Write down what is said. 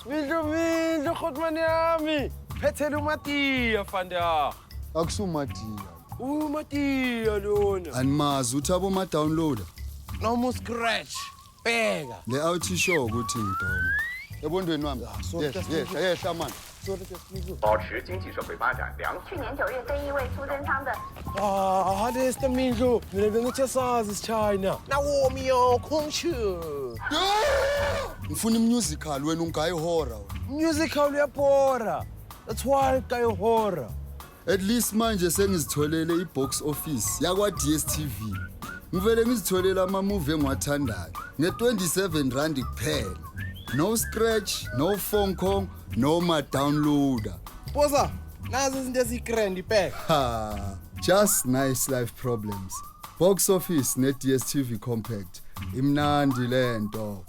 Mindlu mindlu Khotman yami. Phethela uMatiya fanda. Akusumadiya. UMatiya lona. Animazi uthi aboma-downloader. Noma scratch. Bheka. Le out isho ukuthi ngidoma. Ebondweni wami. Yehla yehla yehla manje. 保持经济社会发展良好。 去年9月，对一位苏贞昌的 Ah, halesta mindlu. Mina bengithe sazi isiChina. Nawomi yo Khonshu. Ngifuna imusical wena ungayi horror wena. Musical uyabhora. That's why kayo horror. At least manje sengizitholele ibox office yakwa DStv. Ngivele ngizitholele ama movie engiwathandayo nge27 rand kuphela. No scratch, no phone call, no ma downloader. Poza, nazi izinto eziyigrand bheka. Ha, just nice life problems. Box office ne DStv Compact. Imnandi lento.